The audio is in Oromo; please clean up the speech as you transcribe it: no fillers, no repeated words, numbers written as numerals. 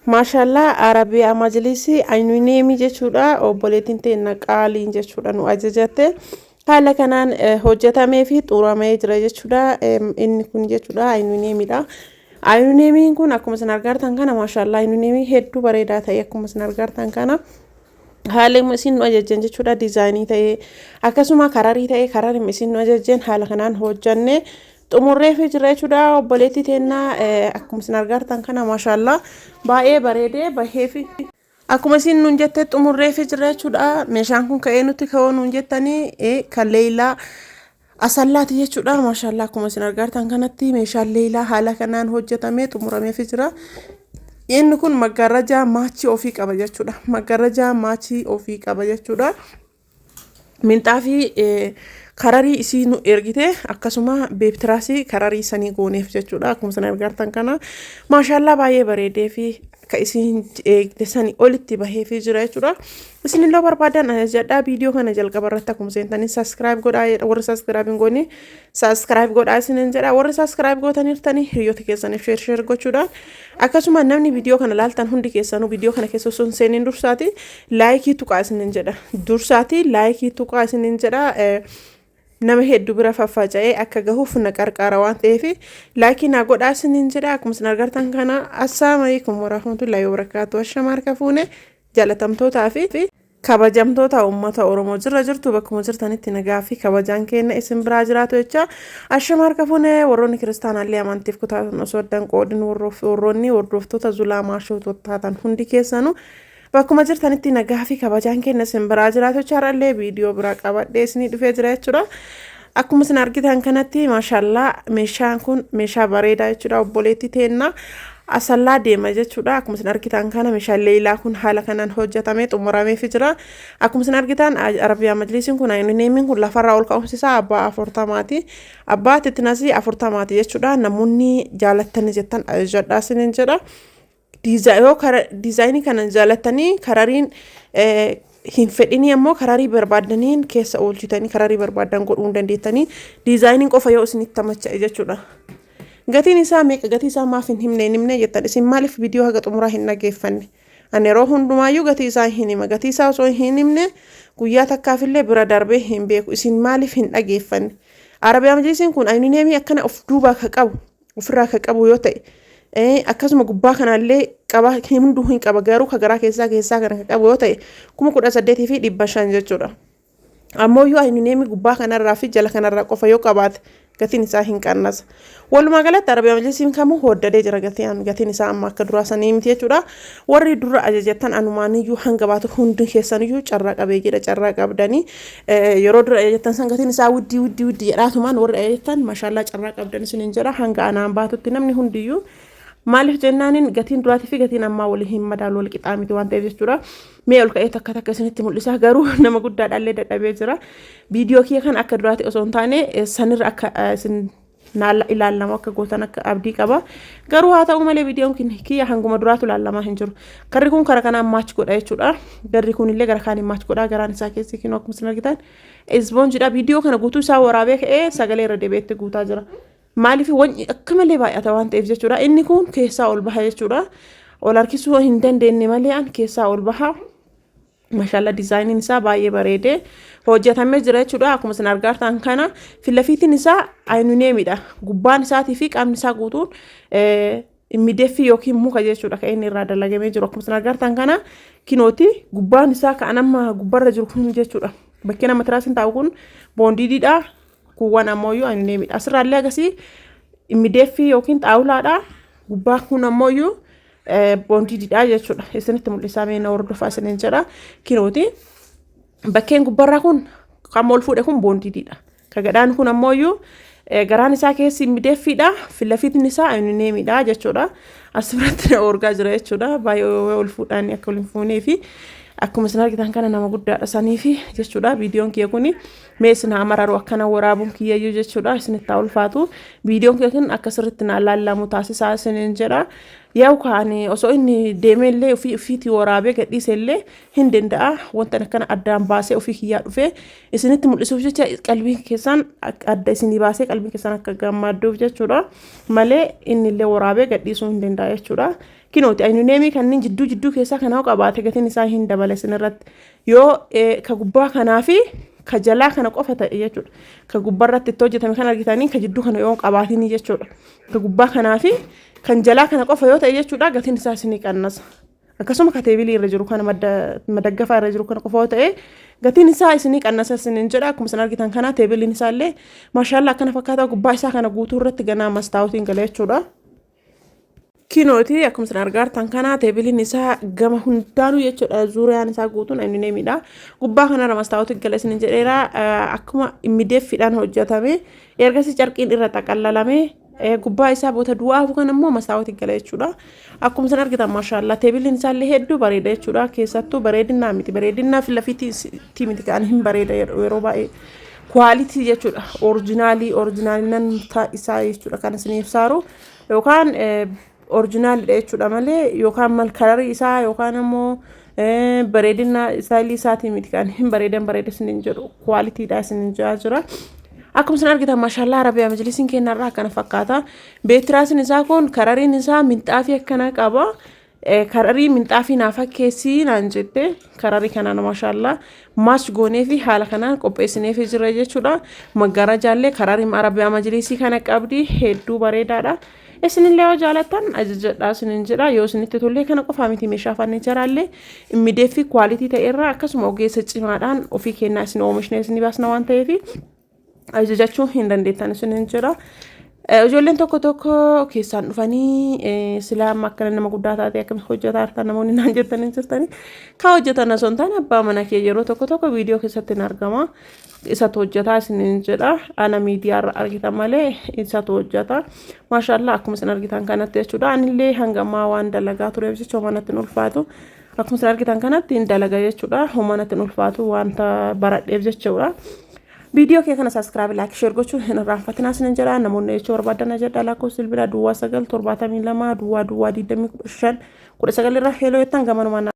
Maashaallaa Arabiyaa majlisii aynuneemii jechuudha. Obboleettiin teenna qaaliin jechuudha nu ajajatte. Haala kanaan hojjetamee fi xumuramee jira jechuudha. Inni kun jechuudha aynuneemiidha. Aynuneemiin kun akkuma isin argartan kana maashaallaa aynuneemii hedduu bareedaa ta'e akkuma isin argartan kana. Haala isin nu ajajjan jechuudha diizaayinii ta'ee akkasuma kararii ta'ee kararii isin nu ajajjan haala kanaan hojjannee xumurreefi jira jechuudha. Obboleettii teennaa akkuma isin argartan kana maashaallaa baay'ee bareedee baheefi. Akkuma isin nuun jette xumurreefi jira jechuudha. Meeshaan kun ka'ee nutti ka'oo nuun jettanii kan leeylaa asallaati jechuudha. Maashaallaa akkuma isin argartan kanatti meeshaan leeylaa haala kanaan hojjetamee xumurameefi jira. Inni kun maggaarrajaa maachii ofii qaba jechuudha. Maggaarrajaa maachii ofii qaba jechuudha. Minxaafii kararii isii nu ergite akkasuma beebtiraasii kararii sanii gooneef jechuudha. Akkuma isin argartan kana maashaallaa baay'ee bareedee fi akka isiin eegde sanii olitti baheefii jira jechuudha. Isin illee barbaadan ajajadhaa. Viidiyoo kana jalqaba irratti akkuma seentanii subscribe godhaa. Warri subscribe hin goone subscribe godhaa isiniin jedha. Warri subscribe gootaniirtanii hiriyoota keessaniif share share gochuudhaan, akkasuma namni viidiyoo kana laaltan hundi keessanuu viidiyoo kana keessa osoo hin seeniin dursaati like tuqaa isiniin jedha. Dursaati like tuqaa isiniin jedha. Nama hedduu bira faffaca'ee akka gahuuf na qarqaara waan ta'eef like naa godhaa isiniin jedha. Akkuma isin argartan kana, assalaamu alaikum warahmatullahi wabarakaatu. Ashama harka fuune jaalatamtootaa fi kabajamtoota uummata Oromoo, jirra jirtu, bakkuma jirtanitti nagaa fi kabajaan keenya isin biraa jiraatu jecha. Ashama harka fuune. Warroonni kiristaanaallee amantiif kutaatan osoo addan qoodin, warroonni hordoftoota Zulaa Maashoo taatan hundi keessanuu bakkuma jirtanitti nagaa fi kabajaan keenya isin biraa jiraatu jecha. Har'allee viidiyoo biraa qabadhee isinii dhufee jira jechuudha. Akkuma isin argitan kanatti maashaallaa meeshaan kun meeshaa bareedaa jechuudha. Obboleettii teenna Asallaa deema jechuudha. Akkuma isin argitan kana meeshaan leeyilaa kun haala kanaan hojjetamee xumurameefii jira. Akkuma isin argitan Arabiyaa majlisiin kun ayinineemiin kun lafarraa ol ka'umsi isaa abbaa 40ti. Abbaa titnasii 40ti jechuudha. Namoonni jaalattanii jettan ajajadhaa isiniin jedha. Yoo diizaayinii kana jaalattanii karariin hin fedhinii ammoo kararii barbaaddaniin keessa oolchitanii kararii barbaaddan godhuu hin dandeettanii, diizaayiniin qofa yoo isinitti tamacha'e jechuudha. Gatiin isaa meeqa? Gatii isaa maaf hin himne hin himne jettan? Isin maaliif viidiyoo haga xumuraa hin dhageeffanne? Ani yeroo hundumaayyuu gatii isaa hin hima. Gatii isaa osoo hin himne guyyaa takkaafillee bira darbee hin beeku. Isin maaliif hin dhageeffanne? Arabiyaa majlisiin kun ayinineemii akkana of duubaa ka qabu, ofirraa ka qabu yoo ta'e, akkasuma gubbaa kanallee qaba, hunduu hin qaba, garuu ka garaa keessaa keessaa kana ka qabu yoo ta'e 18,500 jechuudha. Ammoo yoo ayinineemii gubbaa kanarraa fi jala kanarraa qofa yoo qabaate gatiin isaa hin qannasa. Walumaa galatti Arabiyaa majlisiin kamuu hooddadee jira, gatiin isaa amma akka duraa sanii miti jechuudha. Warri dura ajajattan anumaaniyyuu hanga baatu hundi keessaniyyuu carraa qabeeyyiidha, carraa qabdanii. Yeroo dura ajajattan san gatiin isaa widdii widdii widdii jedhaatumaan warri ajajattan mashaallaa carraa qabdan isiniin jedha. Hanga anaan baatutti namni hundiyyuu, maaliif jennaaniin gatiin duraatii fi gatiin ammaa walii hin madaalu, wal qixaa miti waan ta'eef jechuudha. Mee ol ka'ee takka takka isinitti mul'isa, garuu nama guddaadhaallee dadhabee jira. Viidiyoo kiyya kan akka duraati osoo hin taane sanirra akka isin ilaalamu akka gootan akka abdii qaba. Garuu haa ta'u malee viidiyoon kiyya hanguma duraatu ilaalamaa hin jiru. Karri kun kara kanaan match godha jechuudha. Garri kun illee gara kaaniin match godha. Garaan isaa keessi kinoo akkuma isin argitan isboonjidha. Viidiyoo kana guutuu isaa waraabee ka'ee sagalee irra deebi'eetti guutaa jira. Maaliif wanni akka malee baay'ata waan ta'eef jechuudha. Inni kun keessaa ol baha jechuudha. Ol harkisuu hin dandeenye malee an keessaa ol baha. Mashallah, diizaayiniin isaa baay'ee bareedee hojjetamee jira jechuudha. Akkuma isin argartan kana filafiitiin isaa ayinuneemidha. Gubbaan isaatii fi qaamni isaa guutuun mideeffii yookiin muka jechuudha kan inni irraa dalagamee jiru. Akkuma isin argartan kana kinooti gubbaan isaa kan amma gubbarra jiru kun jechuudha. Bakkee nama tiraasiin taa'u kun boondiidiidha. Kuuwwan ammoo ayinuneemidha. Asirraallee agasii mideeffii yookiin xaawulaadha. Gubbaan kun ammoo boondiidha jechuudha. Isinitti mul'isaa, mee na hordofaa isiniin jedha. Kinooti. Bakkeen gubbarraa kun kan ol fuudhe kun boondiidha. Ka gadhaan kun ammoo garaan isaa keessi mideeffiidha. Filafiitni isaa ayinuneemidha jechuudha. As biratti na orgaa jira jechuudha. Baay'ee ol fuudhaan akka ol hin fuunee fi akkuma isin argitan kana nama guddaadha saniifi jechuudha. Viidiyoon kiyya kuni mee isin haa mararu, akkana waraabuun kiyyayyuu jechuudha. Isinitti haa ulfaatu. Viidiyoon kiyya kun akka sirriitti naa laallamu taasisaa isiniin jedha. Yaa'u kaani osoo inni deemee illee ofii ofiitii waraabee gadhiise illee hin danda'a. Wanta akkana addaan baasee ofii kiyyaa dhufee isinitti mul'isuuf jecha, qalbiin keessan adda isinii baasee qalbiin keessan akka gammadduuf jechuudha. Malee inni illee waraabee gadhiisuu hin danda'a jechuudha. Kinooti, aluminiyeemii kanneen jidduu jidduu keessaa kana qabaate gatiin isaa hin dabale isinirratti. Yoo ka gubbaa kanaa fi ka jalaa kana qofa ta'e jechuudha. Ka gubbaarratti itti hojjetame kan argitanii ka jidduu kana yoo qabaatinii jechuudha. Ka gubbaa kanaa fi kan jalaa kana qofa yoo ta'e jechuudha, gatiin isaa isinii qannasa. Akkasuma ka teebilii irra jiru kana, madaggafaa irra jiru kana qofa yoo ta'e, gatiin isaa isinii qannasa isiniin jedha. Akkuma isin argitan kana teebiliin isaa illee maashaallaa akkana fakkaata. Gubbaa isaa kana guutuu irratti ganaa mastaawutiin gala jechuudha. Kinooti, akkuma isin argaa jirtan kana teebiliin isaa gama hundaanuu jechuudha, zuuriyaan isaa guutuun aluminiyeemiidha. Gubbaa kanarra mastaawutiin gala isiniin jedheera. Akkuma immideeffiidhaan hojjetame, ergasii carqiin irra xaqallalame, gubbaa isaa boota duwwaa hafu kan immoo mastaawutiin gala jechuudha. Akkuma isin argitan, maashaallaa, teebiliin isaallee hedduu bareeda jechuudha. Keessattuu bareedinaa miti, bareedinaa fi lafiitii miti kan hin bareeda, yeroo baay'ee quality jechuudha. Original original isaa jechuudha kan isin ibsaaru, yookaan originalidha jechuudha malee, yookaan mal colorii isaa yookaan immoo bareedina stylii isaatii miti kan hin bareedan bareeda isiniin jedhu, qualitydha isiniin jedhaa jira. Akkuma isin argitan, maashaallaa, Arabiyaa majlisiin kennarraa akkana fakkaata. Beetiraasiin isaa kun coloriin isaa minxaafii akkana qaba. Colorii minxaafii naa fakkeessii naan jette, colorii kanaan maashaallaa match goonee fi haala kanaan qopheessineef jira jechuudha. Maggaarajaallee colorii Arabiyaa majlisii kana qabdi, hedduu bareedaadha. Isinillee yoo jaalattan ajajadhaa isinin jedha. Yoo isinitti tollee, kana qofaa miti, meeshaa furniturallee immideeffi quality ta'erraa akkasuma ogeessa cimaadhaan ofii kennaa isin oomishne isin baasna waan ta'eef, ajajachuu hin dandeettan isinin jedha. Ijoolleen tokko tokko keessaan dhufanii, silaa amma akkana nama guddaa taate akkamitti hojjetaa jirtan namoonni naan jettan hin jirtani. Ka hojjetan osoo hin taane, abbaa mana kee yeroo tokko tokko viidiyoo keessatti hin argama. Isatu hojjetaa isiniin jedha. Ana miidiyaarra argitan malee isatu hojjeta. Maashaallaa, akkuma isin argitan kanatti jechuudha. Anillee hangammaa waan dalagaa tureef jecha homaa natti hin ulfaatu. Akkuma isin argitan kanatti hin dalaga jechuudha. Homaa natti hin ulfaatu, wanta baradheef jechuudha. Viidiyoo kee kana subscribe, like, share gochuun hin irraanfatinaa isinin jedha. Namoonni jechuu barbaadan jedha, lakkoofsa bilbilaa 09 72 00 20 15 19 irra hello jettan gamanumaan.